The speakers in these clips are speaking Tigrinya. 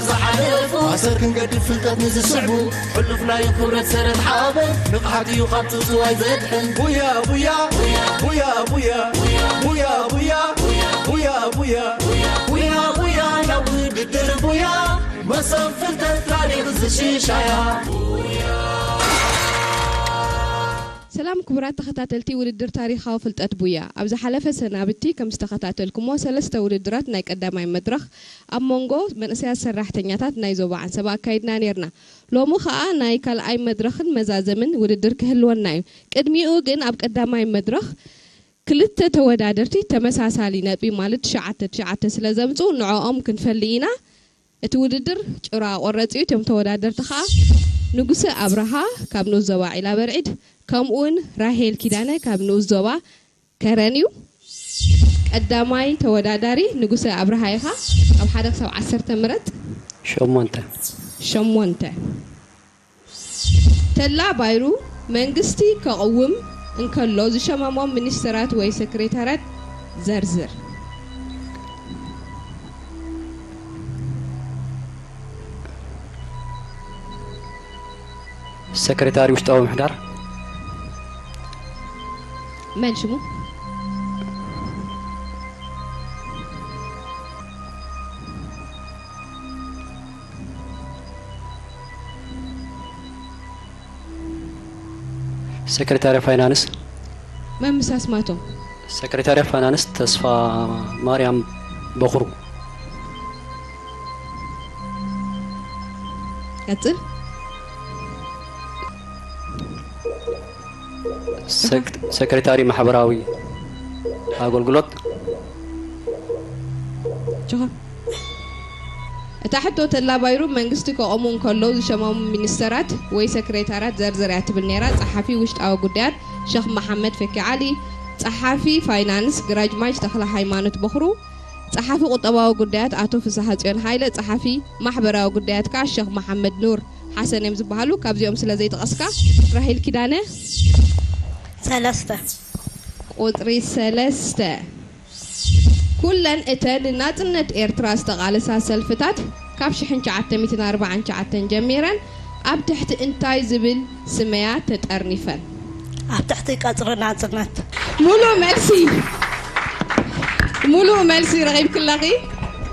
ዝሓለፉ ኣሰር ክንገድፍ ፍልጠት ንዝስዕቡ ሕሉፍ ናይ ክብረት ሰረት ሓበን ንቕሓት እዩ ካብ ጽውጽዋይ ዘድሕን። ቡያ ቡያ ቡያ ቡያ ቡያ ቡያ ቡያ ቡያ ቡያ ቡያ ቡያ ናብ ውድድር ቡያ መሶብ ፍልጠት ታሪኽ ዝሽሻያ። ሰላም ክቡራት ተኸታተልቲ ውድድር ታሪኻዊ ፍልጠት ቡያ። ኣብ ዝሓለፈ ሰናብቲ ከም ዝተኸታተልኩሞ ሰለስተ ውድድራት ናይ ቀዳማይ መድረኽ ኣብ መንጎ መንእሰያት ሰራሕተኛታት ናይ ዞባ ዓንሰባ ኣካይድና ነይርና። ሎሚ ኸኣ ናይ ካልኣይ መድረኽን መዛዘምን ውድድር ክህልወና እዩ። ቅድሚኡ ግን ኣብ ቀዳማይ መድረኽ ክልተ ተወዳደርቲ ተመሳሳሊ ነጥቢ ማለት ትሽዓተ ትሽዓተ ስለ ዘምጽኡ ንዕኦም ክንፈሊ ኢና። እቲ ውድድር ጭራ ቆረጺ እዩ። እቶም ተወዳደርቲ ኸኣ ንጉሰ ኣብርሃ ካብ ንኡስ ዞባ ዒላ በርዒድ ከምኡውን ራሄል ኪዳነ ካብ ንኡስ ዞባ ከረን እዩ። ቀዳማይ ተወዳዳሪ ንጉሰ ኣብርሃ ኢኻ። ካብ ሓደ ክሳብ ዓሰርተ ምረጽ። ሸሞንተ። ሸሞንተ። ተላ ባይሩ መንግስቲ ከቕውም እንከሎ ዝሸመሞም ሚኒስተራት ወይ ሰክሬታርያት ዘርዝር። ሰክሬታሪ ውሽጣዊ ምሕዳር። መን ሽሙ? ሰክሬታሪ ፋይናንስ። መን ምስ ኣስማቶም? ሰክሬታሪ ፋይናንስ ተስፋማርያም በኹሩ። ቀጽል። ሰክሬታሪ ማሕበራዊ ኣገልግሎት። ችኻ። እታ ሕቶ ተላባይሩ መንግስቲ ከቐሙ እንከሎ ዝሸመሙ ሚኒስተራት ወይ ሰክሬታራት ዘርዝር እያ ትብል ነይራ። ጸሓፊ ውሽጣዊ ጉዳያት ሸኽ መሓመድ ፈኪ ዓሊ፣ ጸሓፊ ፋይናንስ ግራጅማጅ ተኽለ ሃይማኖት በኽሩ፣ ጸሓፊ ቁጠባዊ ጉዳያት ኣቶ ፍስሃጽዮን ሃይለ፣ ጸሓፊ ማሕበራዊ ጉዳያት ከኣ ሸኽ መሓመድ ኑር ሓሰን እዮም ዝበሃሉ። ካብዚኦም ስለ ዘይጠቐስካ ራሄል ኪዳነ። ሰለስተ። ቁጽሪ ሰለስተ። ኩለን እተን ንናጽነት ኤርትራ ዝተቓለሳ ሰልፍታት ካብ ሽሕን ትሽዓተ ሚእትን ኣርባዓን ትሽዓተን ጀሚረን ኣብ ትሕቲ እንታይ ዝብል ስመያ ተጠርኒፈን? ኣብ ትሕቲ ቀጽሪ ናጽነት። ሙሉእ መልሲ ሙሉእ መልሲ ረኺብክለኺ።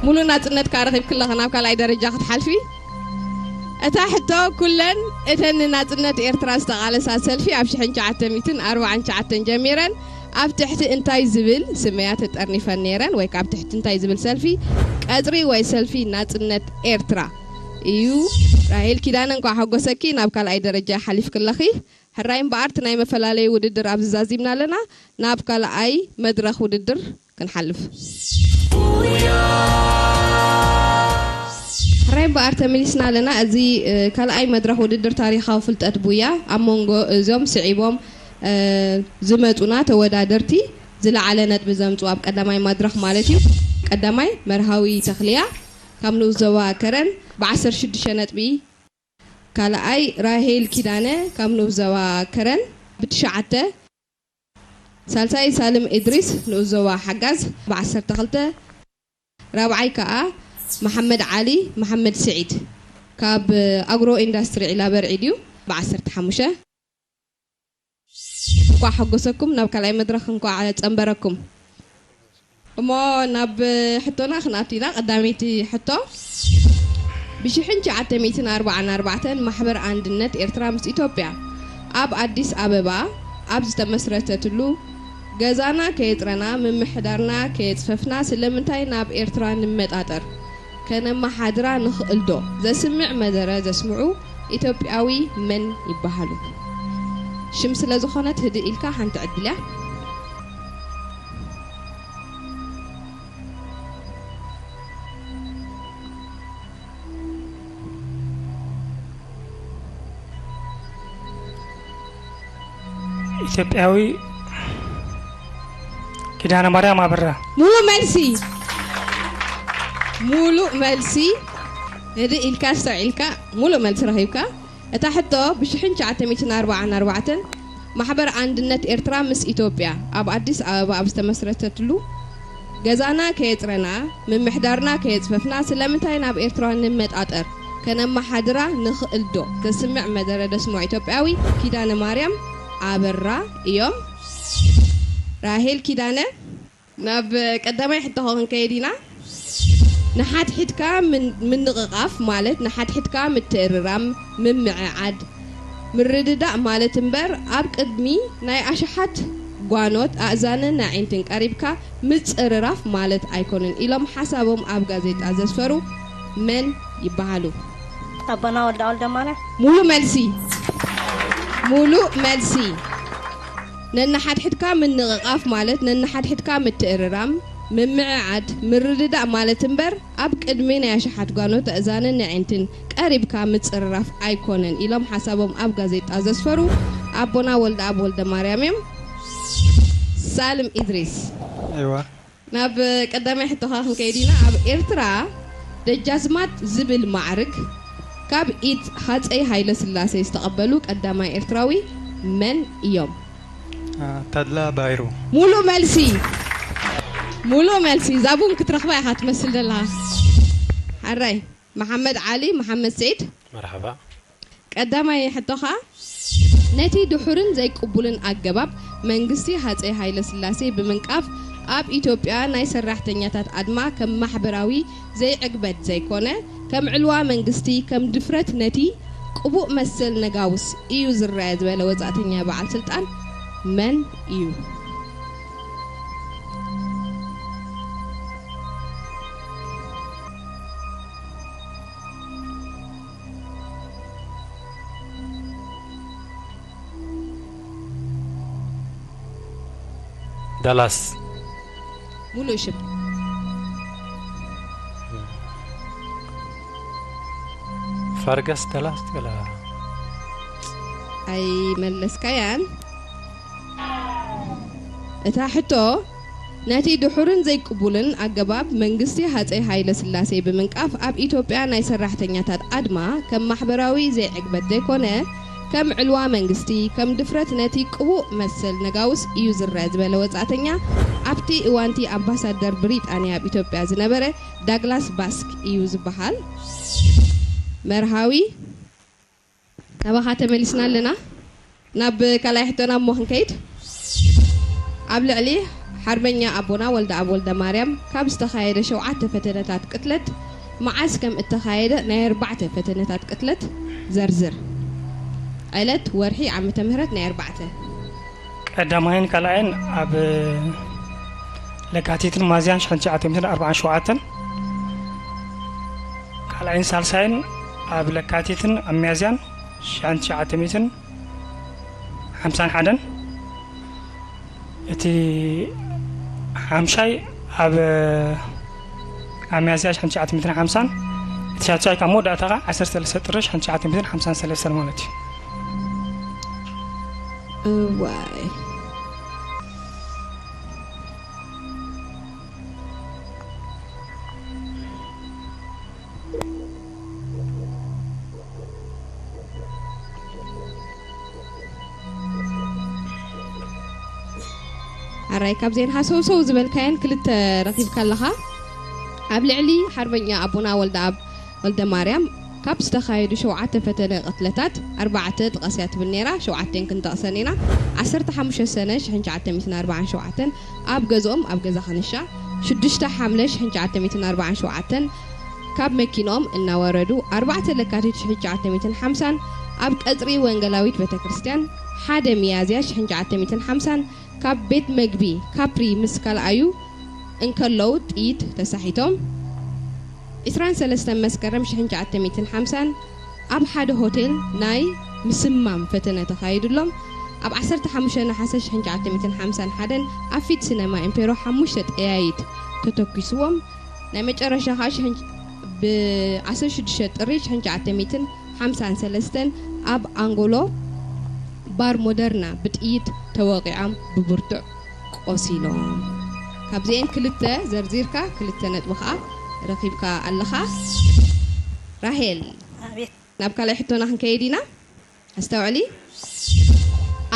ሙሉእ ናጽነት ከኣ ረኺብክለኺ ናብ ካልኣይ ደረጃ ክትሓልፊ። እታ ሕቶ ኩለን እተን ንናጽነት ኤርትራ ዝተቓለሳ ሰልፊ ኣብ ሽሕን ትሽዓተ ሚእትን ኣርባዓን ትሽዓተን ጀሚረን ኣብ ትሕቲ እንታይ ዝብል ስመያ ተጠርኒፈን ነይረን ወይ ካብ ትሕቲ እንታይ ዝብል ሰልፊ ቀጽሪ ወይ ሰልፊ ናጽነት ኤርትራ እዩ። ራሄል ኪዳነ እንኳዕ ሓጎሰኪ ናብ ካልኣይ ደረጃ ሓሊፍክለኺ። ሕራይ እምበኣር እቲ ናይ መፈላለዩ ውድድር ኣብዚ ዛዚምና ኣለና ናብ ካልኣይ መድረኽ ውድድር ክንሓልፍ። ሕራይ እምበኣር ተመሊስና ኣለና። እዚ ካልኣይ መድረኽ ውድድር ታሪኻዊ ፍልጠት ቡያ ኣብ መንጎ እዞም ስዒቦም ዝመጹና ተወዳደርቲ ዝለዓለ ነጥቢ ዘምጽኡ ኣብ ቀዳማይ መድረኽ ማለት እዩ። ቀዳማይ መርሃዊ ተኽልያ ካብ ንኡስ ዞባ ከረን ብ ዓሰርተ ሽዱሽተ ነጥቢ፣ ካልኣይ ራሄል ኪዳነ ካብ ንኡስ ዞባ ከረን ብ ትሽዓተ፣ ሳልሳይ ሳልም እድሪስ ንኡስ ዞባ ሓጋዝ ብ ዓሰርተ ክልተ፣ ራብዓይ ከኣ መሓመድ ዓሊ መሓመድ ስዒድ ካብ ኣግሮ ኢንዳስትሪ ዒላ በርዒድ እዩ ብ ዓሰርተ ሓሙሽተ። እንኳዕ ሓጎሰኩም፣ ናብ ካልኣይ መድረኽ እንኳዕ ጸንበረኩም። እሞ ናብ ሕቶና ክንኣቱ ኢና። ቀዳመይቲ ሕቶ፣ ብሽሕን ትሽዓተ ሚእትን ኣርባዓን ኣርባዕተን ማሕበር ኣንድነት ኤርትራ ምስ ኢትዮጵያ ኣብ ኣዲስ ኣበባ ኣብ ዝተመስረተትሉ፣ ገዛና ከየጽረና፣ ምምሕዳርና ከየጽፈፍና ስለምንታይ ናብ ኤርትራ ንመጣጠር? ከነመሓድራ ንኽእል ዶ? ዘስምዕ መደረ ዘስምዑ ኢትዮጵያዊ መን ይበሃሉ? ሽም ስለ ዝኾነት ህድእ ኢልካ ሓንቲ ዕድል እያ። ኢትዮጵያዊ ኪዳነ ማርያም ኣበራ። ሙሉእ መልሲ፣ ሙሉእ መልሲ። ህድእ ኢልካ ኣስተውዒልካ ሙሉእ መልሲ ረኺብካ። እታ ሕቶ ብሽሕን ትሽዓተ ሚእትን ኣርባዓን ኣርባዕተን ማሕበር ኣንድነት ኤርትራ ምስ ኢትዮጵያ ኣብ ኣዲስ ኣበባ ኣብ ዝተመስረተትሉ ገዛና ከየጽረና፣ ምምሕዳርና ከየጽፈፍና ስለምንታይ ናብ ኤርትራ ንመጣጠር? ከነመሓድራ ንኽእልዶ? ተስምዕ መደረ ደስሞ ኢትዮጵያዊ ኪዳነ ማርያም ኣበራ እዮም። ራሄል ኪዳነ። ናብ ቀዳማይ ሕቶኻ ክንከይድ ኢና። ንሓድሕድካ ምን-፣ ምንቕቓፍ ማለት ንሓድሕድካ ምትእርራም፣ ምምዕዓድ፣ ምርድዳእ ማለት እምበር፣ ኣብ ቅድሚ ናይ ኣሽሓት ጓኖት ኣእዛንን ኣዒንትን ቀሪብካ ምጽርራፍ ማለት ኣይኮነን ኢሎም ሓሳቦም ኣብ ጋዜጣ ዘስፈሩ መን ይበሃሉ? ኣቦና ወልደ ወልደ ማርያም። ሙሉ መልሲ፣ ሙሉ መልሲ። ነንሓድሕድካ ምንቕቓፍ ማለት ነንሓድሕድካ ምትእርራም፣ ምምዕዓድ፣ ምርድዳእ ማለት እምበር፣ ኣብ ቅድሚ ናይ ኣሽሓት ጓኖት ኣእዛንን ኣዒንትን ቀሪብካ ምጽርራፍ ኣይኮነን ኢሎም ሓሳቦም ኣብ ጋዜጣ ዘስፈሩ ኣቦና ወልደኣብ ወልደማርያም እዮም። ሳልም ኢድሪስ። እዋ። ናብ ቀዳማይ ሕቶኻ ክንከይድ ኢና። ኣብ ኤርትራ ደጃዝማት ዝብል ማዕርግ ካብ ኢድ ሃጸይ ሃይለ ስላሴ ዝተቐበሉ ቀዳማይ ኤርትራዊ መን እዮም? አ፣ ተድላ ባይሩ። ሙሉ መልሲ፣ ሙሉ መልሲ። እዛ ቡን ክትረኽባ ኢኻ ትመስል ዘለኻ። ሓራይ መሓመድ ዓሊ መሓመድ ስዒድ። መርሓባ። ቀዳማይ ሕቶኻ፣ ነቲ ድሑርን ዘይቅቡልን ኣገባብ መንግስቲ ሃጸይ ሃይለ ስላሴ ብምንቃፍ፣ ኣብ ኢትዮጵያ ናይ ሰራሕተኛታት ኣድማ ከም ማሕበራዊ ዘይዕግበት ዘይኮነ፣ ከም ዕልዋ መንግስቲ፣ ከም ድፍረት ነቲ ቅቡእ መሰል ነጋውስ እዩ ዝረኣ ዝበለ ወጻእተኛ በዓል ስልጣን መን እዩ? ዳላስ። ሙሉእ ሽም። ፈርገስ ዳላስ ገለ። ኣይመለስካያን። እታ ሕቶ፣ ነቲ ድሑርን ዘይቅቡልን ኣገባብ መንግስቲ ሃጸይ ሃይለ ስላሴ ብምንቃፍ፣ ኣብ ኢትዮጵያ ናይ ሰራሕተኛታት ኣድማ ከም ማሕበራዊ ዘይዕግበት ዘይኮነ፣ ከም ዕልዋ መንግስቲ፣ ከም ድፍረት ነቲ ቅቡእ መሰል ነጋውስ እዩ ዝረኣ ዝበለ ወጻእተኛ፣ ኣብቲ እዋንቲ ኣምባሳደር ብሪጣንያ ኣብ ኢትዮጵያ ዝነበረ ዳግላስ ባስክ እዩ ዝበሃል። መርሃዊ፣ ናባኻ ተመሊስና ኣለና። ናብ ካልኣይ ሕቶና እሞ ክንከይድ። ኣብ ልዕሊ ሓርበኛ ኣቦና ወልደኣብ ወልደማርያም ካብ ዝተኻየደ ሸውዓተ ፈተነታት ቅትለት፣ መዓስ ከም እተኻየደ ናይ ኣርባዕተ ፈተነታት ቅትለት ዘርዝር። ዕለት፣ ወርሒ፣ ዓመተ ምህረት ናይ ኣርባዕተ። ቀዳማይን ካልኣይን ኣብ ለካቲትን ሚያዝያን ሽሕን ትሽዓተ ሚእትን ኣርባዓን ሸውዓተን፣ ካልኣይን ሳልሳይን ኣብ ለካቲትን ኣብ ሚያዝያን ሽሕን ትሽዓተ ሚእትን ሓምሳን ሓደን፣ እቲ ሓምሻይ ኣብ፣ ኣብ ሚያዝያ ሽሕን ትሽዓተ ሚእትን ሓምሳን፣ እቲ ሻድሻይ ካብ መወዳእታ ከዓ ዓሰርተ ሰለስተ ጥሪ ሽሕን ትሽዓተ ሚእትን ሓምሳን ሰለስተን ማለት እዩ። እዋይ። ኣራይ፣ ካብዘን ሃሰውሰው ዝበልካየን ክልተ ረኺብካ ኣለኻ። ኣብ ልዕሊ ሓርበኛ ኣቦና ወልደኣብ ወልደማርያም ካብ ዝተኻየዱ ሸውዓተ ፈተነ ቅትለታት ኣርባዕተ ጥቐስያ ትብል ነይራ። ሸውዓተን ክንጠቕሰን ኢና። ዓሰርተ ሓሙሽተ ሰነ ሽሕን ትሽዓተ ሚእትን ኣርባዓን ሸውዓተን ኣብ ገዝኦም ኣብ ገዛ ከነሻ፣ ሽዱሽተ ሓምለ ሽሕን ትሽዓተ ሚእትን ኣርባዓን ሸውዓተን ካብ መኪንኦም እናወረዱ፣ ኣርባዕተ ለካቲት ሽሕን ትሽዓተ ሚእትን ሓምሳን ኣብ ቀጽሪ ወንጌላዊት ቤተክርስትያን፣ ሓደ ሚያዝያ ሽሕን ትሽዓተ ሚእትን ሓምሳን ካብ ቤት መግቢ ካፕሪ ምስ ካልኣዩ እንከለዉ ጥይት ተሳሒቶም፣ ዕስራን ሰለስተን መስከረም ሽሕን ትሽዓተ ሚእትን ሓምሳን ኣብ ሓደ ሆቴል ናይ ምስማም ፈተነ ተኻይዱሎም፣ ኣብ ዓሰርተ ሓሙሽተ ነሓሰ ሽሕን ትሽዓተ ሚእትን ሓምሳን ሓደን ኣብ ፊት ሲነማ ኢምፔሮ ሓሙሽተ ጠያይት ተተኲስዎም፣ ናይ መጨረሻ ኸዓ ሽሕን-፣ ብ ዓሰርተ ሽዱሽተ ጥሪ ሽሕን ትሽዓተ ሚእትን ሓምሳን ሰለስተን ኣብ ኣንጎሎ ባር ሞደርና ብጥይት ተወቒዖም ብብርቱዕ ቆሲሎም። ካብዚኤን ክልተ ዘርዚርካ፣ ክልተ ነጥቢ ኸዓ ረኺብካ ኣለኻ። ራሄል፣ ኣቤት። ናብ ካልኣይ ሕቶና ክንከይድ ኢና። ኣስተውዕሊ።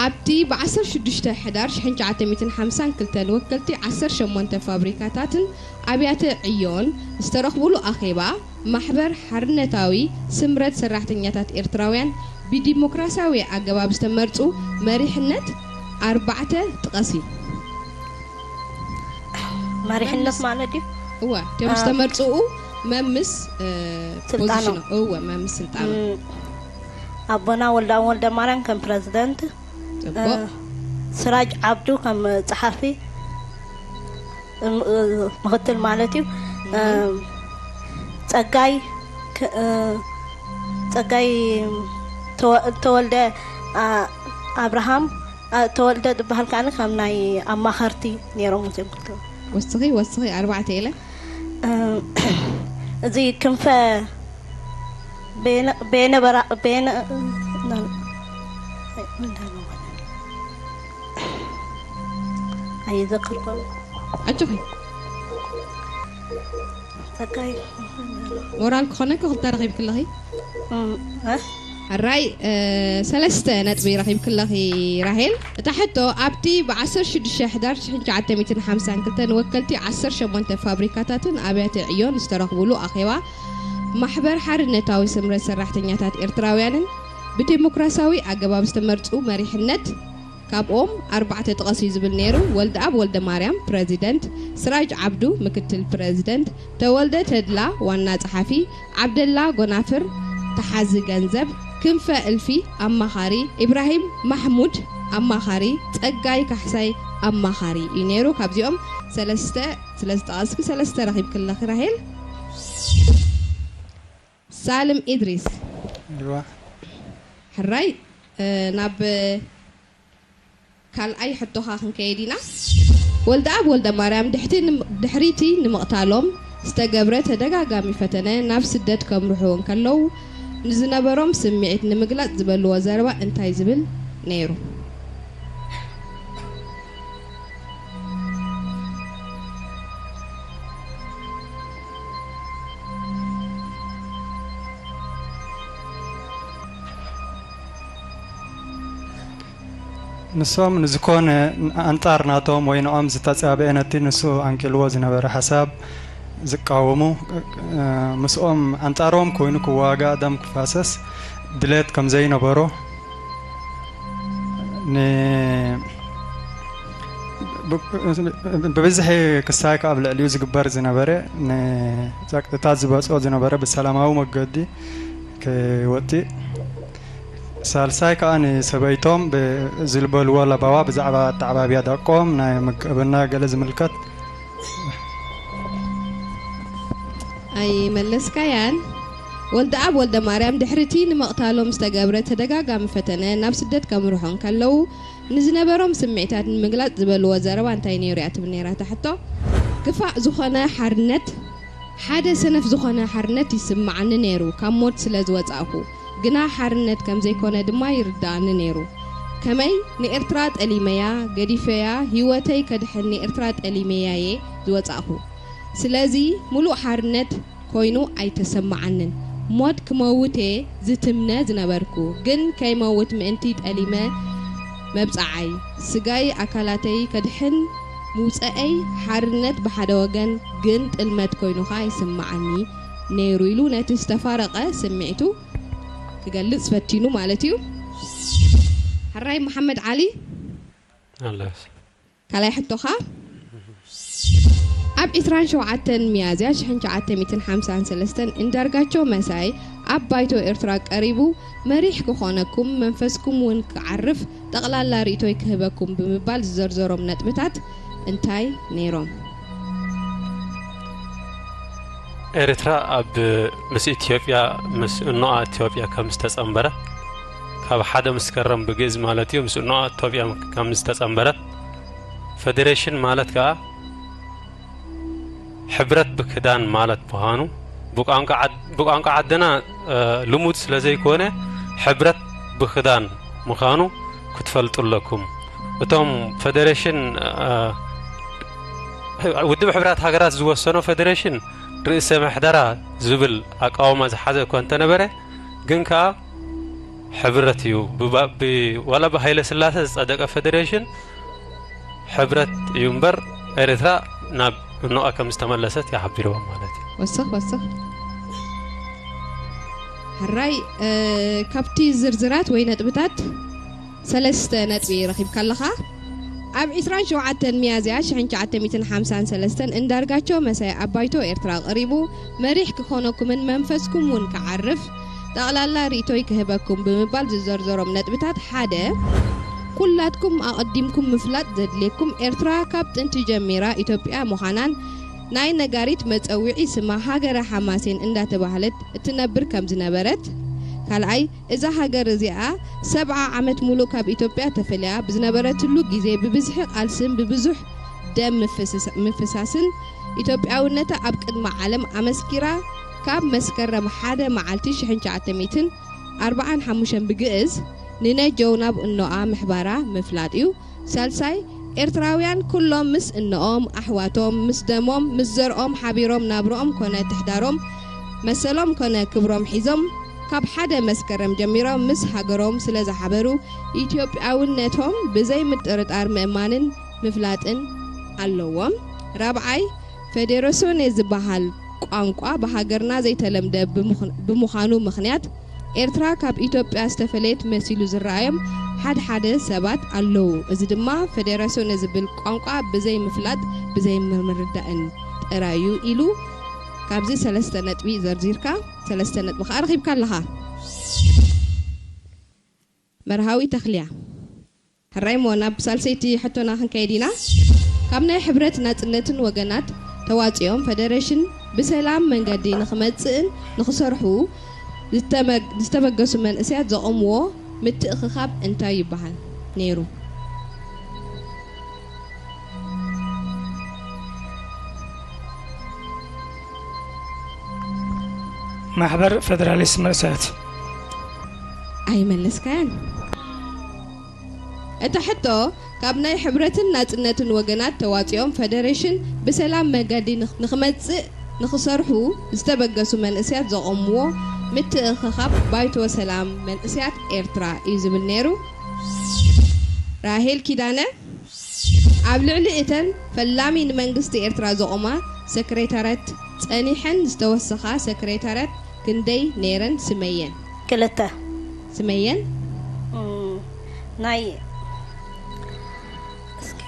ኣብቲ ብ ዓሰርተ ሽዱሽተ ሕዳር ሽሕን ትሽዓተ ሚእትን ሓምሳን ክልተን ወከልቲ ዓሰርተ ሸሞንተ ፋብሪካታትን ኣብያተ ዕዮን ዝተረኽቡሉ ኣኼባ፣ ማሕበር ሓርነታዊ ስምረት ሰራሕተኛታት ኤርትራውያን ብዲሞክራሲያዊ ኣገባብ ዝተመርጹ መሪሕነት ኣርባዕተ ጥቐሲ። መሪሕነት ማለት እዩ። እወ፣ እቶም ዝተመርጽኡ መምስ፣ እ፣ ስልጣኖም። ፖዚሽኖም። እወ፣ መምስ ስልጣኖም። ም፣ ኣቦና ወልደኣብ ወልደማርያም ከም ፕረዚደንት፣ ጽቡቕ። እ፣ ስራጅ ዓብዱ ከም ጸሓፊ፣ እ፣ እ፣ ምኽትል ማለት እዩ። እ፣ ጸጋይ ክ-፣ እ፣ ጸጋይ ተወ-፣ ተወልደ፣ ኣ-፣ ኣብርሃም፣ ኣ-፣ ተወልደ ዝበሃል ከኣ ከም ናይ ኣማኸርቲ ነይሮም እዚኦም ክልተ። ወስኺ፣ ወስኺ፣ ኣርባዕተ ኢለ። እ፣ እዚ ክንፈ ቤነ፣ ቤነ በራ-፣ ቤነ፣ ኣይዘክርኩም። ኣጆኺ። ጸጋይ። ሞራል ክኾነኪ ክልተ ረኺብኪ ኣለኺ። እም፣ እ? ሕራይ፣ እ፣ ሰለስተ ነጥቢ ረኺብኪ ኣለኺ ራሄል። እታ ሕቶ፣ ኣብቲ ብ ዓሰርተ ሽዱሽተ ሕዳር ሽሕን ትሽዓተ ሚእትን ሓምሳን ክልተን ወከልቲ ዓሰርተ ሸሞንተ ፋብሪካታትን ኣብያተ ዕዮን ዝተረኽቡሉ ኣኼባ፣ ማሕበር ሓርነታዊ ስምረት ሰራሕተኛታት ኤርትራውያንን ብዴሞክራሲያዊ ኣገባብ ዝተመርጹ መሪሕነት፣ ካብኦም ኣርባዕተ ጥቐሱ እዩ ዝብል ነይሩ። ወልደኣብ ወልደማርያም ፕረዚደንት፣ ስራጅ ዓብዱ ምክትል ፕረዚደንት፣ ተወልደ ተድላ ዋና ጸሓፊ፣ ዓብደላ ጎናፍር ተሓዚ ገንዘብ፣ ክንፈ እልፊ ኣማኻሪ፣ ኢብራሂም ማሕሙድ ኣማኻሪ፣ ጸጋይ ካሕሳይ ኣማኻሪ እዩ ነይሩ። ካብዚኦም ሰለስተ፣ ስለ ዝጠቐስኪ ሰለስተ ረኺብኪ ኣለኺ ራሄል። ሳልም ኢድሪስ። እዋ። ሕራይ፣ እ፣ ናብ ካልኣይ ሕቶኻ ክንከይድ ኢና። ወልደኣብ ወልደማርያም ድሕቲ ንም-፣ ድሕሪቲ ንምቕታሎም ዝተገብረ ተደጋጋሚ ፈተነ ናብ ስደት ከምርሑ እንከለዉ ንዝነበሮም ስምዒት ንምግላጽ ዝበልዎ ዘረባ እንታይ ዝብል ነይሩ? ንሶም ንዝኾነ ኣንጻር ናቶም ወይ ንኦም ዝተጻብአ ነቲ ንሱ ኣንቂልዎ ዝነበረ ሓሳብ ዝቃወሙ፣ ምስኦም ኣንጻሮም ኮይኑ ክዋጋእ ደም ክፋሰስ ድሌት ከም ዘይነበሮ፣ ን-፣ ብ-፣ ብብዝሒ ክሳይ ከኣ ኣብ ልዕሊኡ ዝግበር ዝነበረ ንጸቅጥታት ዝበጽኦ ዝነበረ ብሰላማዊ መገዲ ክወጽእ፣ ሳልሳይ ከኣ ንሰበይቶም ብ-፣ ዝልበልዎ ለበዋ ብዛዕባ ኣተዓባብያ ደቆም፣ ናይ ምቀብና ገለ ዝምልከት። ኣይመለስካያን። ወልደኣብ ወልደማርያም ድሕሪቲ ንምቕታሎም ዝተገብረ ተደጋጋሚ ፈተነ ናብ ስደት ከምርሑ እንከለዉ ንዝነበሮም ስምዒታት ንምግላጽ ዝበልዎ ዘረባ እንታይ ነይሩ እያ ትብል ነይራ እታ ሕቶ። ክፋእ ዝኾነ ሓርነት፣ ሓደ ሰነፍ ዝኾነ ሓርነት ይስምዓኒ ነይሩ ካብ ሞት ስለ ዝወጻእኩ፣ ግና ሓርነት ከም ዘይኮነ ድማ ይርድኣኒ ነይሩ። ከመይ ንኤርትራ ጠሊመያ፣ ገዲፈያ፣ ህይወተይ ከድሕን ንኤርትራ ጠሊመያ'የ ዝወጻእኩ። ስለዚ ሙሉእ ሓርነት ኮይኑ ኣይተሰምዓንን። ሞት ክመውት'የ ዝትምነ ዝነበርኩ፣ ግን ከይመውት ምእንቲ ጠሊመ መብጽዓይ፣ ስጋይ ኣካላተይ ከድሕን ምውጸኣይ ሓርነት ብሓደ ወገን ግን ጥልመት ኮይኑ ኸኣ ይስምዓኒ ነይሩ ኢሉ ነቲ ዝተፋረቐ ስምዒቱ ክገልጽ ፈቲኑ ማለት እዩ። ሕራይ መሓመድ ዓሊ። ኣለስ። ካልኣይ ሕቶኻ፣ ኣብ ዕስራን ሸውዓተን ሚያዝያ ሽሕን ትሽዓተ ሚእትን ሓምሳን ሰለስተን እንዳርጋቸው መሳይ ኣብ ባይቶ ኤርትራ ቀሪቡ፣ መሪሕ ክኾነኩም፣ መንፈስኩም እውን ክዓርፍ፣ ጠቕላላ ርእይቶይ ክህበኩም ብምባል ዝዘርዘሮም ነጥብታት እንታይ ነይሮም? ኤርትራ ኣብ ምስ ኢትዮጵያ፣ ምስ እኖኣ ኢትዮጵያ ከም ዝተጸንበረ፣ ካብ ሓደ መስከረም ብግእዝ ማለት እዩ፣ ምስ እኖኣ ኢትዮጵያ ከም ዝተጸንበረ፣ ፈደሬሽን ማለት ከኣ ሕብረት ብክዳን ማለት ምዃኑ፣ ብቋንቋ ዓድ-፣ ብቋንቋ ዓድና፣ እ፣ ልሙድ ስለ ዘይኮነ፣ ሕብረት ብክዳን ምዃኑ ክትፈልጡ ኣለኩም። እቶም ፈደሬሽን፣ እ፣ ውድብ ሕብራት ሃገራት ዝወሰኖ ፈደሬሽን ርእሰ ምሕደራ ዝብል ኣቃውማ ዝሓዘ እኳ እንተነበረ፣ ግን ከኣ ሕብረት እዩ። ብባ- ብ- ዋላ ብሃይለ ስላሴ ዝጸደቀ ፌዴሬሽን ሕብረት እዩ እምበር ኤርትራ ናብ እኖኣ ከም ዝተመለሰት እዩ ሓቢርዎም ማለት እዩ። ወስኽ ወስኽ። ሕራይ እ፣ ካብቲ ዝርዝራት ወይ ነጥብታት ሰለስተ ነጥቢ ረኺብካ ኣለኻ። ኣብ ዕስራን ሸውዓተን ሚያዝያ ሽሕን ትሽዓተ ሚእትን ሓምሳን ሰለስተን እንዳርጋቸው መሳይ ኣብ ባይቶ ኤርትራ ቀሪቡ መሪሕ ክኾነኩምን መንፈስኩም እውን ክዓርፍ ጠቕላላ ርእቶይ ክህበኩም ብምባል ዝዘርዘሮም ነጥብታት ሓደ፣ ኩላትኩም ኣቐዲምኩም ምፍላጥ ዘድልየኩም ኤርትራ ካብ ጥንቲ ጀሚራ ኢትዮጵያ ምዃናን ናይ ነጋሪት መጸውዒ ስማ ሃገረ ሓማሴን እንዳተባህለት እትነብር ከም ዝነበረት፣ ካልኣይ፣ እዛ ሃገር እዚኣ ሰብዓ ዓመት ሙሉእ ካብ ኢትዮጵያ ተፈልያ ብዝነበረትሉ ግዜ ብብዝሒ ቃልስን ብብዙሕ ደም ምፍስስ- ምፍሳስን ኢትዮጵያውነታ ኣብ ቅድሚ ዓለም ኣመስኪራ ካብ መስከረም ሓደ መዓልቲ ሽሕን ትሽዓተ ሚእትን ኣርብዓን ሓሙሽተን ብግእዝ ንነጀው ናብ እኖኣ ምሕባራ ምፍላጥ እዩ። ሳልሳይ፣ ኤርትራውያን ኩሎም ምስ እኖኦም፣ ኣሕዋቶም፣ ምስ ደሞም፣ ምስ ዘርኦም ሓቢሮም ናብርኦም ኮነ ትሕዳሮም መሰሎም ኮነ ክብሮም ሒዞም ካብ ሓደ መስከረም ጀሚሮም ምስ ሃገሮም ስለ ዝሓበሩ ኢትዮጵያውነቶም ብዘይ ምጥርጣር ምእማንን ምፍላጥን ኣለዎም። ራብዓይ፣ ፌዴሬሶኔ ዝበሃል ቋንቋ ብሃገርና ዘይተለምደ ብምኽ- ብምዃኑ ምኽንያት ኤርትራ ካብ ኢትዮጵያ ዝተፈለየት መሲሉ ዝረኣዮም ሓድሓደ ሰባት ኣለዉ። እዚ ድማ ፌዴሬሶኔ ዝብል ቋንቋ ብዘይ ምፍላጥ ብዘይ ምርዳእን ጥራይ እዩ ኢሉ ካብዚ ሰለስተ ነጥቢ ዘርዚርካ ሰለስተ ነጥቢ ከዓ ረኺብካ ኣለኻ። መርሃዊ ተኽልያ። ሕራይ እሞ ናብ ሳልሰይቲ ሕቶና ክንከይድ ኢና። ካብ ናይ ሕብረት ናጽነትን ወገናት ተዋጺኦም ፈደረሽን ብሰላም መንገዲ ንኽመጽእን ንኽሰርሑ ዝተመ- ዝተበገሱ መንእሰያት ዘቖምዎ ምትእኽኻብ እንታይ ይበሃል ነይሩ? ማሕበር ፈደራሊስት መንእሰያት። ኣይመለስካያን። እታ ሕቶ ካብ ናይ ሕብረትን ናጽነትን ወገናት ተዋጺኦም ፈደሬሽን ብሰላም መገዲ ንኽ- ንኽመጽእ ንኽሰርሑ ዝተበገሱ መንእስያት ዘቖምዎ ምትእኽኻብ ባይቶ ሰላም መንእስያት ኤርትራ እዩ ዝብል ነይሩ። ራሄል ኪዳነ ኣብ ልዕሊ እተን ፈላሚ ንመንግስቲ ኤርትራ ዘቖማ ሰክሬታርያት ጸኒሐን ዝተወሰኻ ሰክሬታርያት ክንደይ ነይረን? ስመየን። ክልተ ስመየን። እም፣ ናይ እስኪ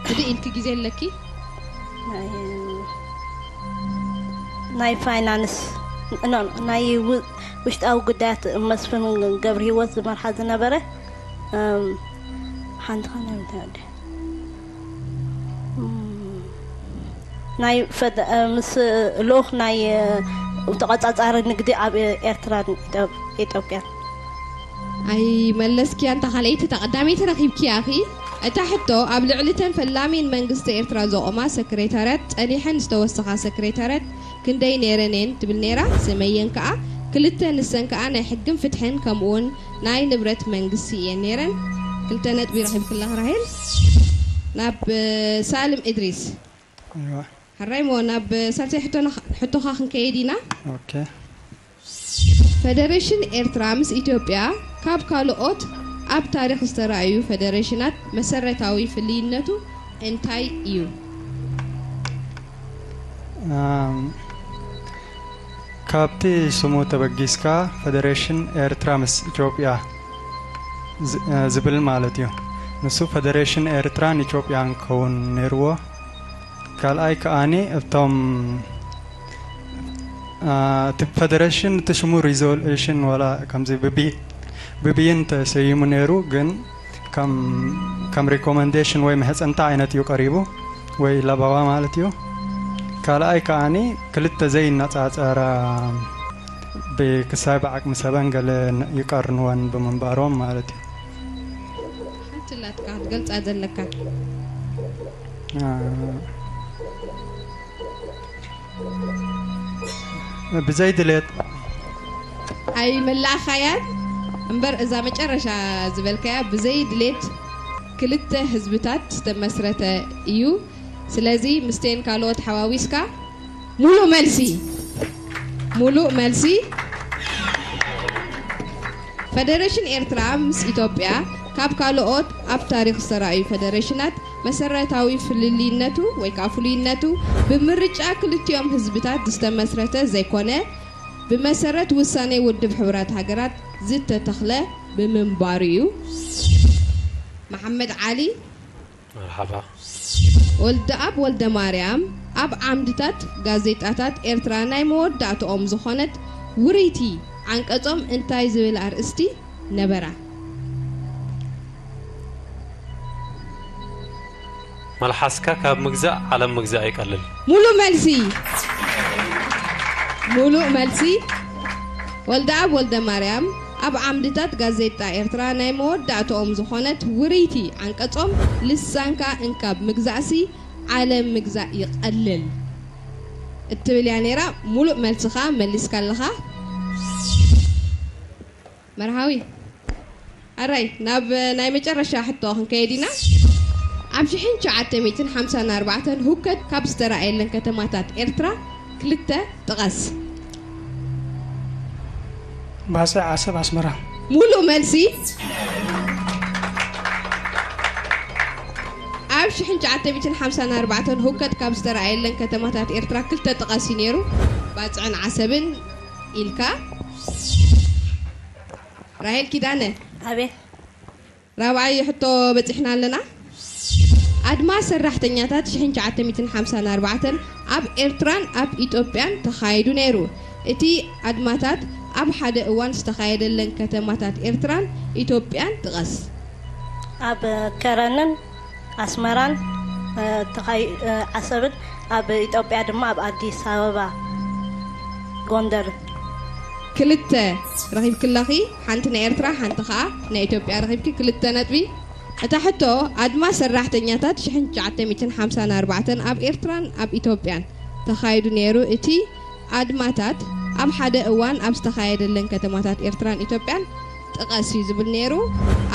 ህድእ ኢልኪ ግዜ ኣለኪ። ናይ ናይ ፋይናንስ ኖ፣ ናይ ው- ውሽጣዊ ጉዳያት መስፍን ገብረ ህይወት ዝመርሓ ዝነበረ እም፣ ሓንቲ ኸነ እንታይ ወደ እም፣ ናይ ፈደ- እ፣ ምስ ልኡኽ ናይ እ፣ ተቆጻጻሪ ንግዲ ኣብ ኤርትራን ኢትዮ- ኢትዮጵያን ኣይመለስኪያ። እንታ ካልኣይቲ እታ ቀዳመይቲ ረኺብኪያ ኢኺ። እታ ሕቶ ኣብ ልዕሊ እተን ፈላሚን መንግስቲ ኤርትራ ዘቖማ ሰክሬታርያት ጸኒሐን ዝተወሰኻ ሰክሬታርያት ክንደይ ነይረን እየን ትብል ነይራ። ስመየን ከኣ ክልተ፣ ንሰን ከኣ ናይ ሕግን ፍትሕን ከምኡውን ናይ ንብረት መንግስቲ እየን ነይረን። ክልተ ነጥቢ ረኺብኪ ኣለኺ ራሄል። ናብ እ፣ ሳልም እድሪስ። እዋ። ሕራይ እሞ ናብ ሳልሳይ ሕቶና- ሕቶኻ ክንከይድ ኢና። ኦኬ። ፈደሬሽን ኤርትራ ምስ ኢትዮጵያ ካብ ካልኦት ኣብ ታሪኽ ዝተራእዩ ፈደሬሽናት መሰረታዊ ፍልይነቱ እንታይ እዩ? ኣም፣ ካብቲ ስሙ ተበጊስካ ፈደሬሽን ኤርትራ ምስ ኢትዮጵያ ዝ- እ፣ ዝብል ማለት እዩ። ንሱ ፈደሬሽን ኤርትራን ኢትዮጵያን ክኸውን ነይርዎ። ካልኣይ ከኣኒ እቶም አ፣ እቲ ፈደሬሽን እቲ ሽሙ ሪዞሉሽን ዋላ ከምዚ ብቢ- ብብይን ተሰይሙ ነይሩ፣ ግን ከም ከም ሪኮመንዴሽን ወይ መሕፀንታ ዓይነት እዩ ቀሪቡ፣ ወይ ለበዋ ማለት እዩ። ካልኣይ ከኣኒ ክልተ ዘይነፃፀራ ብክሳይ ብዓቅሚ ሰበን ገለ ይቀርንወን ብምንባሮም ማለት እዩ። ሓንቲ ላትካ ክትገልጻ ዘለካ። አ፣ ብዘይ ድሌት ኣይመላእኻያን እምበር እዛ መጨረሻ ዝበልካያ ብዘይ ድሌት ክልተ ህዝብታት ዝተመስረተ እዩ። ስለዚ ምስቴን ካልኦት ሓዋዊስካ ሙሉእ መልሲ፣ ሙሉእ መልሲ። ፈደረሽን ኤርትራ ምስ ኢትዮጵያ ካብ ካልኦት ኣብ ታሪኽ ዝተራእዩ ፈደረሽናት መሰረታዊ ፍልልይነቱ ወይ ከዓ ፍሉይነቱ ብምርጫ ክልቲኦም ህዝብታት ዝተመስረተ ዘይኮነ ብመሰረት ውሳኔ ውድብ ሕቡራት ሃገራት ዝተተኽለ ብምንባሩ እዩ። መሓመድ ዓሊ መርሓባ። ወልደኣብ ወልደማርያም ኣብ ዓምድታት ጋዜጣታት ኤርትራ ናይ መወዳእትኦም ዝኾነት ውርይቲ ዓንቀጾም እንታይ ዝብል ኣርእስቲ ነበራ? መልሓስካ ካብ ምግዛእ ዓለም ምግዛእ ይቀልል። ሙሉእ መልሲ ሙሉእ መልሲ ወልደኣብ ወልደማርያም ኣብ ዓምድታት ጋዜጣ ኤርትራ ናይ መወዳእትኦም ዝኾነት ውርይቲ ዓንቀጾም ልሳንካ እንካብ ምግዛእሲ ዓለም ምግዛእ ይቐልል እትብል እያ ነይራ። ሙሉእ መልስኻ መሊስካ ኣለኻ መርሃዊ። ኣራይ ናብ ናይ መጨረሻ ሕቶ ክንከይድ ኢና። ኣብ ሽሕን ትሽዓተ ሚእትን ሓምሳን ኣርባዕተን ሁከት ካብ ዝተራእየለን ከተማታት ኤርትራ ክልተ ጥቀስ። ባጽዕ ዓሰብ ኣስመራ። ሙሉእ መልሲ። ኣብ ሽሕን ትሽዓተ ሚእትን ሓምሳን ኣርባዕተን ሁከት ካብ ዝተራእየለን ከተማታት ኤርትራ ክልተ ጥቀስ እዩ ነይሩ። ባጽዕን ዓሰብን ኢልካ። ራሄል ኪዳነ። ኣቤት። ራብዓይ ሕቶ በጺሕና ኣለና። ኣድማ ሰራሕተኛታት ሽሕን ትሽዓተ ሚእትን ሓምሳን ኣርባዕተን ኣብ ኤርትራን ኣብ ኢትዮጵያን ተኻይዱ ነይሩ። እቲ ኣድማታት ኣብ ሓደ እዋን ዝተኻየደለን ከተማታት ኤርትራን ኢትዮጵያን ጥቀስ። ኣብ ከረንን ኣስመራን እ፣ ተኻይ- እ፣ ዓሰብን ኣብ ኢትዮጵያ ድማ ኣብ ኣዲስ ኣበባ ጎንደርን። ክልተ ረኺብኪ ኣለኺ። ሓንቲ ናይ ኤርትራ፣ ሓንቲ ኸኣ ናይ ኢትዮጵያ ረኺብኪ ክልተ ነጥቢ። እታ ሕቶ ኣድማ ሰራሕተኛታት ሽሕን ትሽዓተ ሚእትን ሓምሳን ኣርባዕተን ኣብ ኤርትራን ኣብ ኢትዮጵያን ተኻይዱ ነይሩ። እቲ ኣድማታት ኣብ ሓደ እዋን ኣብ ዝተኻየደለን ከተማታት ኤርትራን ኢትዮጵያን ጥቀስ እዩ ዝብል ነይሩ።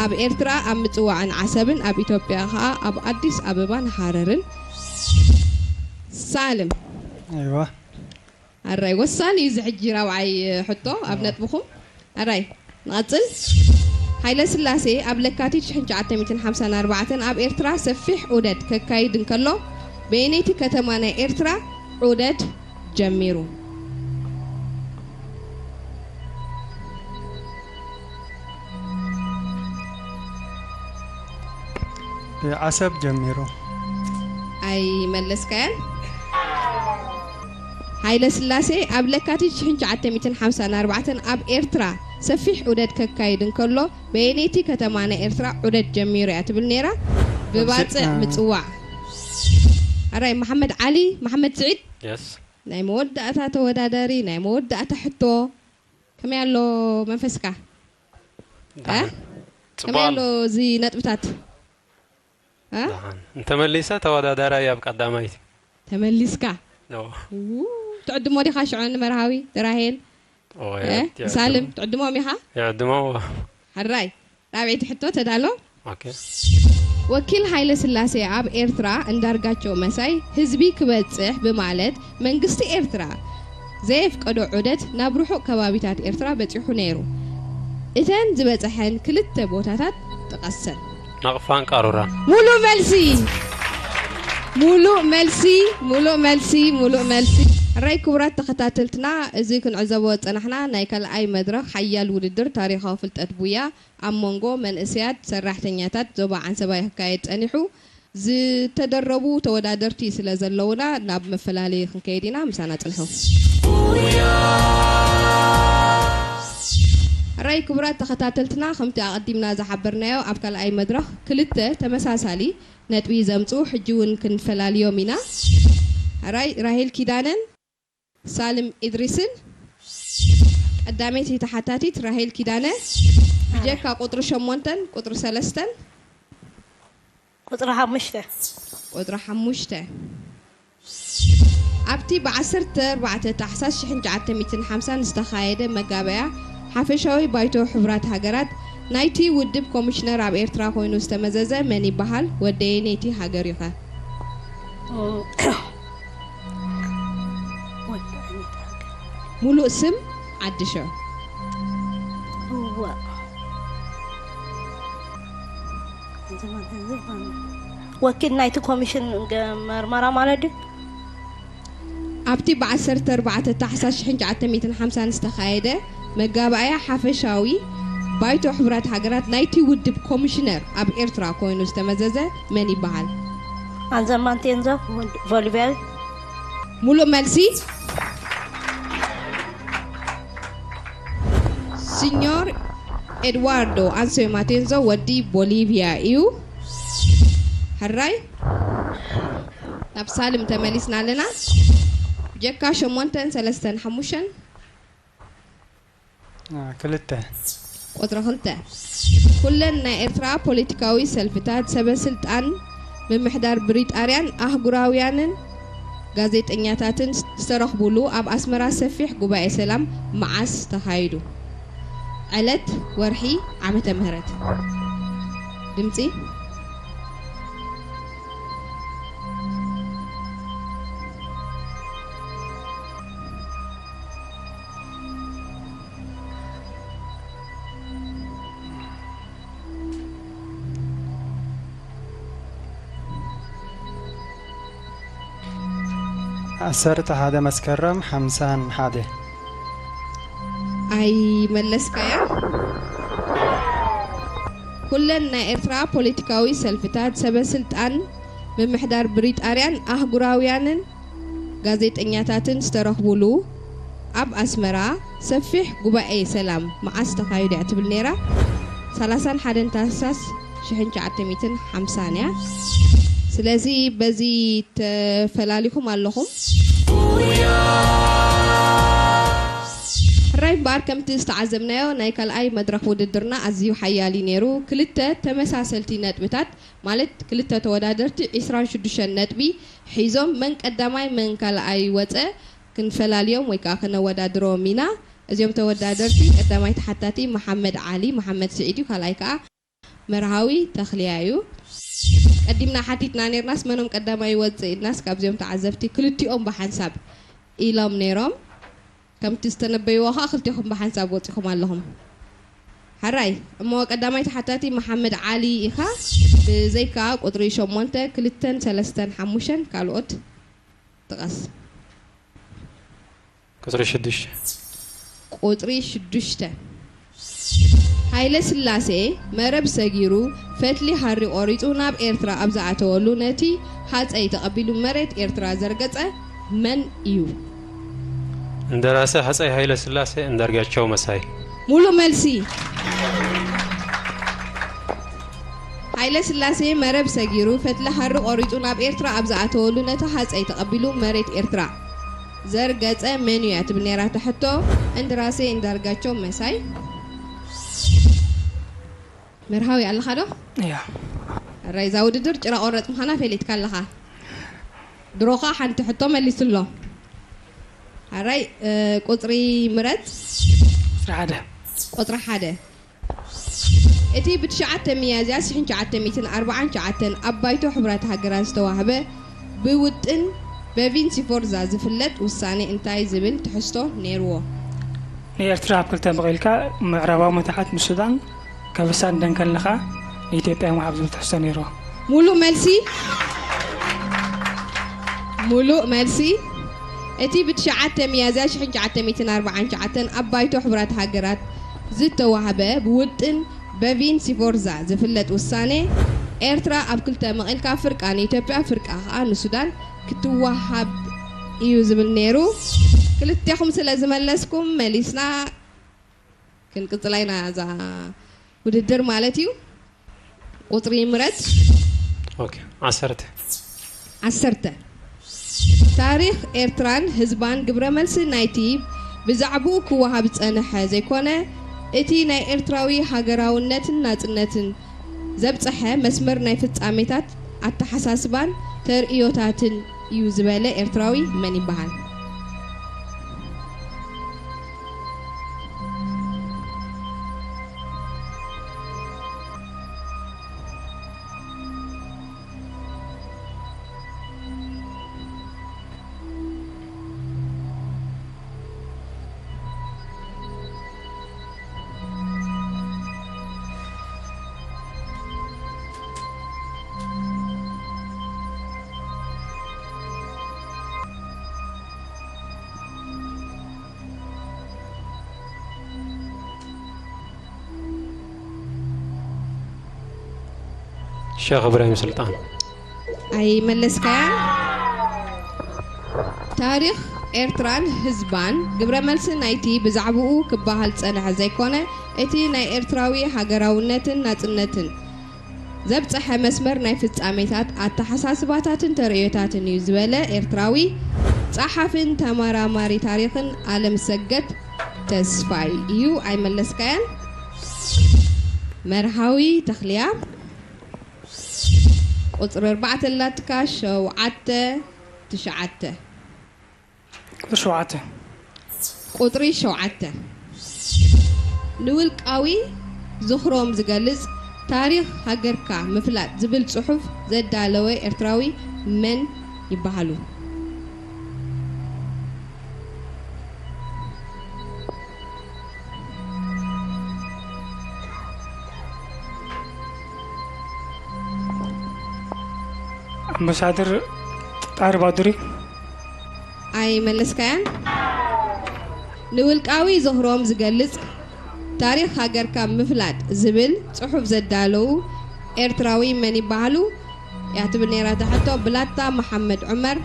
ኣብ ኤርትራ ኣብ ምጽዋዕን ዓሰብን፣ ኣብ ኢትዮጵያ ኸኣ ኣብ ኣዲስ ኣበባን ሃረርን። ሳልም ኣይዋ ኣራይ ወሳኒ እዩ እዚ ሕጂ ራብዓይ ሕቶ ኣብ ነጥብኹም። ኣራይ ንቐጽል። ሃይለ ስላሴ ኣብ ለካቲት ሽሕን ትሽዓተ ሚእትን ሓምሳን ኣርባዕተን ኣብ ኤርትራ ሰፊሕ ዑደት ከካይድ እንከሎ በየነይቲ ከተማ ናይ ኤርትራ ዑደት ጀሚሩ? ብዓሰብ ጀሚሩ። ኣይመለስካያን። ሃይለ ስላሴ ኣብ ለካቲት ሽሕን ትሽዓተ ሚእትን ሓምሳን ኣርባዕተን ኣብ ኤርትራ ሰፊሕ ዑደት ከካይድ እንከሎ በየነይቲ ከተማ ናይ ኤርትራ ዑደት ጀሚሩ እያ ትብል ነይራ? ብባጽዕ አ- ምጽዋዕ። ኣራይ መሓመድ ዓሊ መሓመድ ስዒድ የስ ናይ መወዳእታ ተወዳዳሪ ናይ መወዳእታ ሕቶ ከመይ ኣሎ መንፈስካ? እ? ከመይ ኣሎ እዚ ነጥብታት? እ? ደሓን እንተመሊሰ ተወዳዳራይ ኣብ ቀዳማይቲ ተመሊስካ ኖ ው፣ ትዕድሞ ዲኻ ሽዑ ንመርሃዊ ንራሄል ኦ እ? ሳልም ትዕድሞም ኢኻ? ይዕድሞ ሕራይ ራብዐይቲ ሕቶ ተዳሎ። ኦኬ ወኪል ሃይለ ስላሴ ኣብ ኤርትራ እንዳርጋቸው መሳይ ህዝቢ ክበጽሕ ብማለት መንግስቲ ኤርትራ ዘየፍቀዶ ዑደት ናብ ርሑቕ ከባቢታት ኤርትራ በጺሑ ነይሩ። እተን ዝበጽሐን ክልተ ቦታታት ጥቀሰን። ናቕፋን ቃሩራን ሙሉእ መልሲ ሙሉእ መልሲ ሙሉእ መልሲ ሙሉእ መልሲ። ሕራይ ክቡራት ተኸታተልትና እዚ ክንዕዘቦ ዝጸናሕና ናይ ካልኣይ መድረኽ ሓያል ውድድር ታሪኻዊ ፍልጠት ቡያ ኣብ መንጎ መንእሰያት ሰራሕተኛታት ዞባ ዓንሰባ ክካየድ ጸኒሑ ዝተደረቡ ተወዳደርቲ ስለ ዘለውና ናብ መፈላለዪ ክንከይድ ኢና። ምሳና ጽንሑ። ሕራይ ክቡራት ተኸታተልትና ከምቲ ኣቐዲምና ዝሓበርናዮ ኣብ ካልኣይ መድረኽ ክልተ ተመሳሳሊ ነጥቢ ዘምጽኡ ሕጂ እውን ክንፈላልዮም ኢና። ሕራይ ራሄል ኪዳነን ሳልም ኢድሪስን ቀዳመይቲ ተሓታቲት ራሄል ኪዳነ ብጀካ ቁፅሪ ሸሞንተን ቁፅሪ ሰለስተን ቁፅሪ ሓሙሽተ ቁፅሪ ሓሙሽተ ኣብቲ ብዓሰርተ ኣርባዕተ ታሕሳስ ሽሕን ትሽዓተ ሚእትን ሓምሳን ዝተኻየደ መጋበያ ሓፈሻዊ ባይቶ ሕቡራት ሃገራት ናይቲ ውድብ ኮሚሽነር ኣብ ኤርትራ ኮይኑ ዝተመዘዘ መን ይበሃል? ወደየ ነይቲ ሃገር እዩ ኸ? ሙሉእ ስም ዓዲ ሽዑ። እዋ ወኪል ናይቲ ኮሚሽን ገ- መርመራ ማለት ድዩ? ኣብቲ ብ ዓሰርተ ኣርባዕተ ታሕሳስ ሽሕን ትሽዓተ ሚእትን ሓምሳን ዝተኻየደ መጋባእያ ሓፈሻዊ ባይቶ ሕቡራት ሃገራት ናይቲ ውድብ ኮሚሽነር ኣብ ኤርትራ ኮይኑ ዝተመዘዘ መን ይበሃል? ኣንዘማንቴንዞ ቮሊቪያዊ። ሙሉእ መልሲ። ሲኞር ኤድዋርዶ ኣንሶይ ማቴንዞ ወዲ ቦሊቪያ እዩ። ሕራይ፣ ናብ ሳልም ተመሊስና ኣለና። ጀካ ሸሞንተን ሰለስተን ሓሙሽተን። ክልተ። ቁጽሪ ክልተ። ኩለን ናይ ኤርትራ ፖለቲካዊ ሰልፍታት፣ ሰበ ስልጣን፣ ምምሕዳር ብሪጣርያን ኣህጉራውያንን ጋዜጠኛታትን ዝተረኽቡሉ ኣብ ኣስመራ ሰፊሕ ጉባኤ ሰላም መዓስ ተኻይዱ? ዕለት፣ ወርሒ፣ ዓመተ ምህረት። ድምጺ። ዓሰርተ ሓደ መስከረም ሓምሳን ሓደ። ኣይመለስካያ። ኩለን ናይ ኤርትራ ፖለቲካዊ ሰልፍታት፣ ሰበ ስልጣን፣ ምምሕዳር ብሪጣርያን ኣህጉራውያንን ጋዜጠኛታትን ዝተረኽቡሉ ኣብ ኣስመራ ሰፊሕ ጉባኤ ሰላም መዓስ ተኻይዱ እያ ትብል ነይራ? ሰላሳን ሓደን ታህሳስ ሽሕን ትሽዓተ ሚእትን ሓምሳን እያ። ስለዚ በዚ ተፈላሊኹም ኣለኹም። ሕራይ እምበኣር ከምቲ ዝተዓዘብናዮ ናይ ካልኣይ መድረኽ ውድድርና ኣዝዩ ሓያል እዩ ነይሩ። ክልተ ተመሳሰልቲ ነጥብታት ማለት ክልተ ተወዳደርቲ ዒስራን ሽዱሽተን ነጥቢ ሒዞም መን ቀዳማይ መን ካልኣይ ወፀ ክንፈላልዮም ወይ ከዓ ክነወዳድሮም ኢና። እዚኦም ተወዳደርቲ ቀዳማይ ተሓታቲ መሓመድ ዓሊ መሓመድ ስዒድ እዩ። ካልኣይ ከዓ መርሃዊ ተኽልያ እዩ። ቀዲምና ሓቲትና ነርናስ መኖም ቀዳማይ ይወፅእ ኢልናስ ካብዚኦም ተዓዘብቲ ክልቲኦም ብሓንሳብ ኢሎም ነይሮም። ከምቲ ዝተነበይዎ ከዓ ክልቲኹም ብሓንሳብ ወፂኹም ኣለኹም። ሓራይ እሞ ቀዳማይ ተሓታቲ መሓመድ ዓሊ ኢኻ። ብዘይካ ቁፅሪ ሸሞንተ፣ ክልተን ሰለስተን ሓሙሽተን ካልኦት ጥቀስ። ቁፅሪ ሽዱሽተ። ቁፅሪ ሽዱሽተ። ሃይለ ስላሴ መረብ ሰጊሩ ፈትሊ ሃሪ ቆሪፁ ናብ ኤርትራ ኣብ ዝኣተወሉ ነቲ ሃፀይ ተቐቢሉ መሬት ኤርትራ ዘርገፀ መን እዩ? እንደራሴ ሃፀይ ሃይለ ስላሴ እንዳርጋቸው መሳይ። ሙሉእ መልሲ። ሃይለ ስላሴ መረብ ሰጊሩ ፈትሊ ሃሪ ቆሪፁ ናብ ኤርትራ ኣብ ዝኣተወሉ ነቲ ሃፀይ ተቐቢሉ መሬት ኤርትራ ዘርገፀ መን እዩ እያ ትብል ነይራ እታ ሕቶ። እንደራሴ እንዳርጋቸው መሳይ። መርሃዊ ኣለኻ ዶ? እያ። ሕራይ እዛ ውድድር ጭራ ቆረፅ ምዃና ፈሊጥካ ኣለኻ። ድሮኻ ሓንቲ ሕቶ መሊሱ ኣሎ። ሕራይ ቁፅሪ ምረፅ። ቁፅሪ ሓደ። ቁፅሪ ሓደ። እቲ ብ ትሽዓተ ሚያዝያ ሽሕን ትሽዓተ ሚእትን ኣርባዓን ትሽዓተን ኣብ ባይቶ ሕቡራት ሃገራት ዝተዋህበ ብውጥን በቪን ሲፎርዛ ዝፍለጥ ውሳኔ እንታይ ዝብል ትሕዝቶ ነይርዎ? ንኤርትራ ኣብ ክልተ መቒልካ ምዕራባዊ መታሕት ንሱዳን ከበሳን ደንከልን ኸኣ ንኢትዮጵያ ምሃብ ዝብል ትሕዝቶ ነይርዎ። ሙሉእ መልሲ። ሙሉእ መልሲ። እቲ ብ ትሽዓተ ሚያዝያ ሽሕን ትሽዓተ ሚእትን ኣርባዓን ትሽዓተን ኣብ ባይቶ ሕቡራት ሃገራት ዝተዋህበ ብውጥን በቪን ሲፎርዛ ዝፍለጥ ውሳኔ ኤርትራ ኣብ ክልተ መቒልካ ፍርቃ ንኢትዮጵያ ፍርቃ ኸኣ ንሱዳን ክትወሃብ እዩ ዝብል ነይሩ። ክልቴኹም ስለ ዝመለስኩም መሊስና ክንቅጽላ ኢና እዛ ውድድር ማለት እዩ። ቁጽሪ ምረጽ። ኦኬ ዓሰርተ። ዓሰርተ። ታሪኽ ኤርትራን ህዝባን ግብረ መልሲ ናይቲ ብዛዕብኡ ክወሃብ ዝጸንሐ ዘይኮነ፣ እቲ ናይ ኤርትራዊ ሃገራውነትን ናጽነትን ዘብጸሐ መስመር ናይ ፍጻሜታት ኣተሓሳስባን ተርእዮታትን እዩ ዝበለ ኤርትራዊ መን ይበሃል? ሸኽ እብራሂም ስልጣን። ኣይመለስካያን። ታሪኽ ኤርትራን ህዝባን ግብረ መልሲ ናይቲ ብዛዕባኡ ክበሃል ዝጸንሐ ዘይኮነ፣ እቲ ናይ ኤርትራዊ ሃገራውነትን ናጽነትን ዘብጽሐ መስመር ናይ ፍጻሜታት ኣተሓሳስባታትን ተርእዮታትን እዩ ዝበለ ኤርትራዊ ጸሓፍን ተመራማሪ ታሪኽን ኣለምሰገድ ተስፋይ እዩ። ኣይመለስካያን። መርሃዊ ተኽልያ ቁጽሪ ኣርባዕተ ኣላትካ። ሸውዓተ ትሽዓተ። ቁጽሪ ሸውዓተ። ቁጽሪ ሸውዓተ። ንውልቃዊ ዝኽሮም ዝገልጽ ታሪኽ ሃገርካ ምፍላጥ ዝብል ጽሑፍ ዘዳለወ ኤርትራዊ መን ይበሃሉ? ኣምባሳደር ጣር ባዱሪ። ኣይመለስካያን። ንውልቃዊ ዝኽሮም ዝገልጽ ታሪኽ ሃገርካ ምፍላጥ ዝብል ጽሑፍ ዘዳለዉ ኤርትራዊ መን ይበሃሉ? እያ ትብል ነይራ እታ ሕቶ። ብላታ መሓመድ ዑመር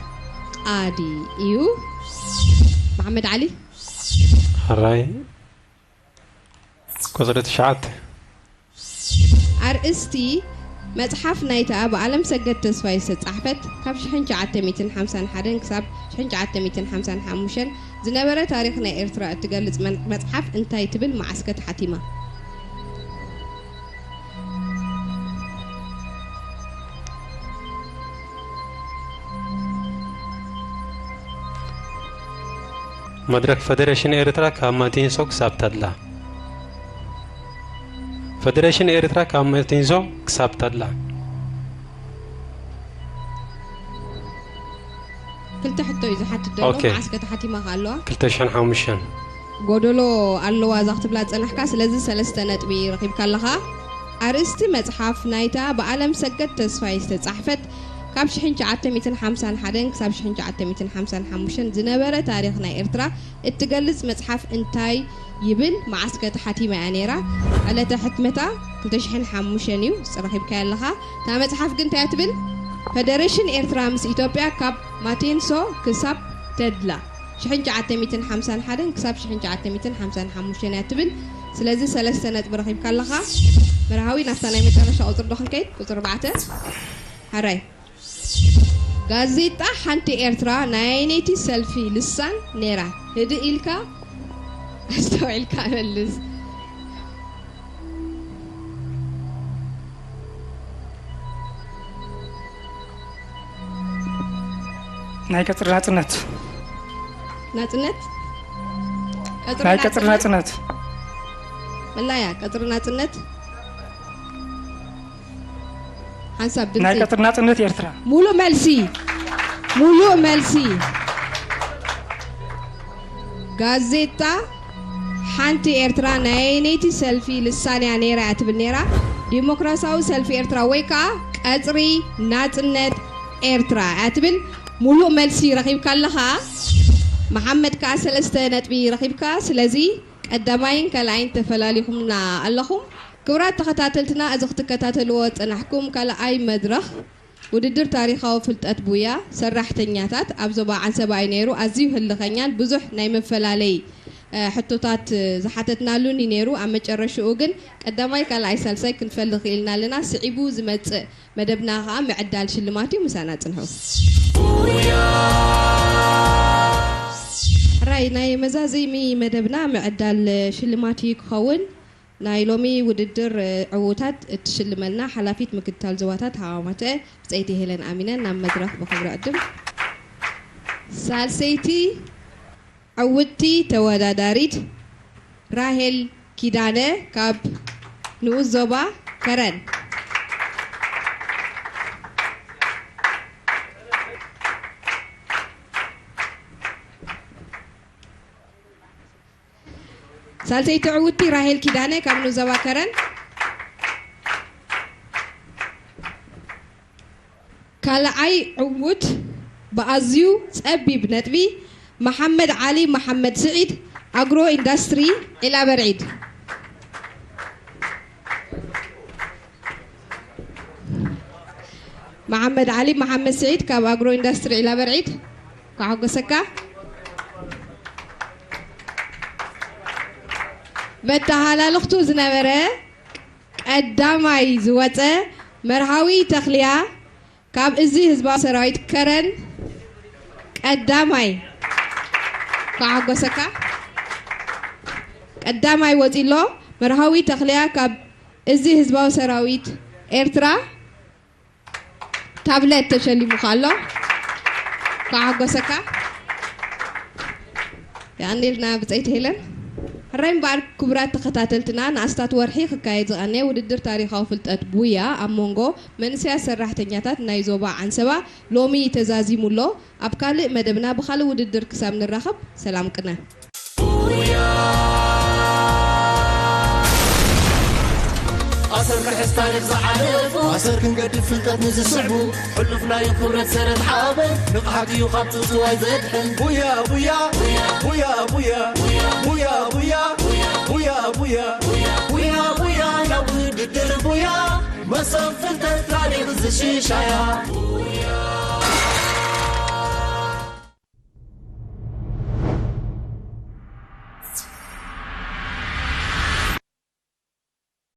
ቃዲ እዩ። መሓመድ ዓሊ። ሕራይ። ቁጽሪ ትሽዓተ። ኣርእስቲ መጽሓፍ ናይታ ብኣለም ሰገድ ተስፋይ ዝተጻሕፈት ካብ ሽሕን ትሽዓተ ሚእትን ሓምሳን ሓደን ክሳብ ሽሕን ትሽዓተ ሚእትን ሓምሳን ሓሙሽተን ዝነበረ ታሪኽ ናይ ኤርትራ እትገልጽ መን- መጽሓፍ እንታይ ትብል? መዓስከ ተሓቲማ? መድረክ ፈደሬሽን ኤርትራ ካብ ማቲንሶ ክሳብ ተድላ። ፈደሬሽን ኤርትራ ካብ ማቲንሶ ክሳብ ተድላ። ክልተ ሕቶ እዩ ዝሓትት ዘሎ። ኦኬ። መዓስከ ተሓቲማ ከ ኣለዋ? ክልተ ሽሕን ሓሙሽተን። ጎደሎ ኣለዋ እዛ ክትብላ ዝጸናሕካ፣ ስለዚ ሰለስተ ነጥቢ ረኺብካ ኣለኻ። ኣርእስቲ መጽሓፍ ናይታ ብኣለም ሰገድ ተስፋይ ዝተጻሕፈት ካብ ሽሕን ትሽዓተ ሚእትን ሓምሳን ሓደን ክሳብ ሽሕን ትሽዓተ ሚእትን ሓምሳን ሓሙሽተን ዝነበረ ታሪኽ ናይ ኤርትራ እትገልጽ መጽሓፍ እንታይ ይብል? መዓስከ ተሓቲማ እያ ነይራ? ዕለተ ሕትመታ ክልተ ሽሕን ሓሙሽተን እዩ፣ ረኺብካያ ኣለኻ። እታ መጽሓፍ ግን እንታይ እያ ትብል? ፈደሬሽን ኤርትራ ምስ ኢትዮጵያ ካብ ማቴንሶ ክሳብ ተድላ ሽሕን ትሽዓተ ሚእትን ሓምሳን ሓደን ክሳብ ሽሕን ትሽዓተ ሚእትን ሓምሳን ሓሙሽተን እያ ትብል። ስለዚ ሰለስተ ነጥቢ ረኺብካ ኣለኻ። መርሃዊ ናብታ ናይ መጨረሻ ቁጽሪ ዶ ክንከይድ? ቁጽሪ ኣርባዕተ። ሕራይ። ጋዜጣ ሓንቲ ኤርትራ ናይ ኣየነይቲ ሰልፊ ልሳን ነይራ? ህድእ ኢልካ ኣስተውዒልካ መልስ። ናይ ቀጽሪ ናጽነት። ናጽነት? ናይ ቀጽሪ ናጽነት። መላያ ቀጽሪ ናጽነት። ሓንሳብ ናይ ድምጺ። ቀጽሪ ናጽነት ኤርትራ። ሙሉእ መልሲ፣ ሙሉእ መልሲ። ጋዜጣ ሓንቲ ኤርትራ ናይ ኣየነይቲ ሰልፊ ልሳን እያ ነይራ እያ ትብል ነይራ? ዲሞክራሲያዊ ሰልፊ ኤርትራ ወይ ከዓ ቀጽሪ ናጽነት ኤርትራ እያ ትብል። ሙሉእ መልሲ ረኺብካ ኣለኻ። መሓመድ ከዓ ሰለስተ ነጥቢ ረኺብካ። ስለዚ ቀዳማይን ካልኣይን ተፈላሊኹምና ኣለኹም። ክቡራት ተኸታተልትና፣ እዚ ክትከታተልዎ ዝጸናሕኩም ካልኣይ መድረኽ ውድድር ታሪኻዊ ፍልጠት ቡያ ሰራሕተኛታት ኣብ ዞባ ዓንሰባ እዩ ነይሩ። ኣዝዩ ህልኸኛን ብዙሕ ናይ መፈላለይ፣ እ፣ ሕቶታት፣ እ፣ ዝሓተትናሉን እዩ ነይሩ። ኣብ መጨረሽኡ ግን ቀዳማይ፣ ካልኣይ፣ ሳልሳይ ክንፈልጥ ክኢልና ኣለና። ስዒቡ ዝመጽእ መደብና ኸኣ ምዕዳል ሽልማት እዩ። ምሳና ጽንሑ። ሕራይ ናይ መዛዘሚ መደብና ምዕዳል ሽልማት እዩ ክኸውን። ናይ ሎሚ ውድድር ዕዉታት እትሽልመልና ሓላፊት ምክትታል ዞባታት ሃዋማተ ብጸይቲ ሄለን ኣሚነን ናብ መድረኽ ብኽብሪ ዕድም። ሳልሰይቲ ዕውትቲ ተወዳዳሪት ራሄል ኪዳነ ካብ ንኡስ ዞባ ከረን። ሳልሰይቲ ዕውትቲ ራሄል ኪዳነ ካብ ንኡስ ዞባ ከረን። ካልኣይ ዕዉት ብኣዝዩ ጸቢብ ነጥቢ መሓመድ ዓሊ መሓመድ ስዒድ ኣግሮ ኢንዳስትሪ ዒላ በርዒድ። መሓመድ ዓሊ መሓመድ ስዒድ ካብ ኣግሮ ኢንዱስትሪ ዒላ በርዒድ። ኳ ሓጎሰካ። መተሓላለኽቱ ዝነበረ ቀዳማይ ዝወፀ መርሃዊ ተኽልያ ካብ እዚ ህዝባዊ ሰራዊት ከረን ቀዳማይ። ኳ ሓጎሰካ። ቀዳማይ ወፂሎ መርሃዊ ተኽልያ ካብ እዚ ህዝባዊ ሰራዊት ኤርትራ። ታብለት ተሸሊሙካ ኣሎ። ኳ ሓጎሰካ። የቐንየልና ብጸይቲ ሄለን። ሕራይ እምበኣር ክቡራት ተኸታተልትና፣ ንኣስታት ወርሒ ክካየድ ዝቐነየ ውድድር ታሪኻዊ ፍልጠት ቡያ ኣብ መንጎ መንእሰያት ሰራሕተኛታት ናይ ዞባ ዓንሰባ ሎሚ ተዛዚሙ ኣሎ። ኣብ ካልእ መደብና ብኻልእ ውድድር ክሳብ ንራኸብ ሰላም ቅነ። ኣሰር ክሕዝ ታሪኽ ዝሓለፉ ኣሰር ክንገድፍ ፍልጠት ንዝስዕቡ ሕሉፍ ናይ ክብረት ሰረት ሓበን ንቕሓት እዩ ካብ ጽውጽዋይ ዘድሕን ቡያ ቡያ ቡያ ቡያ ቡያ ቡያ ቡያ ቡያ ቡያ ቡያ ናብ ውድድር ቡያ መሰብ ፍልጠት ታሪኽ ዝሽሻያ ቡያ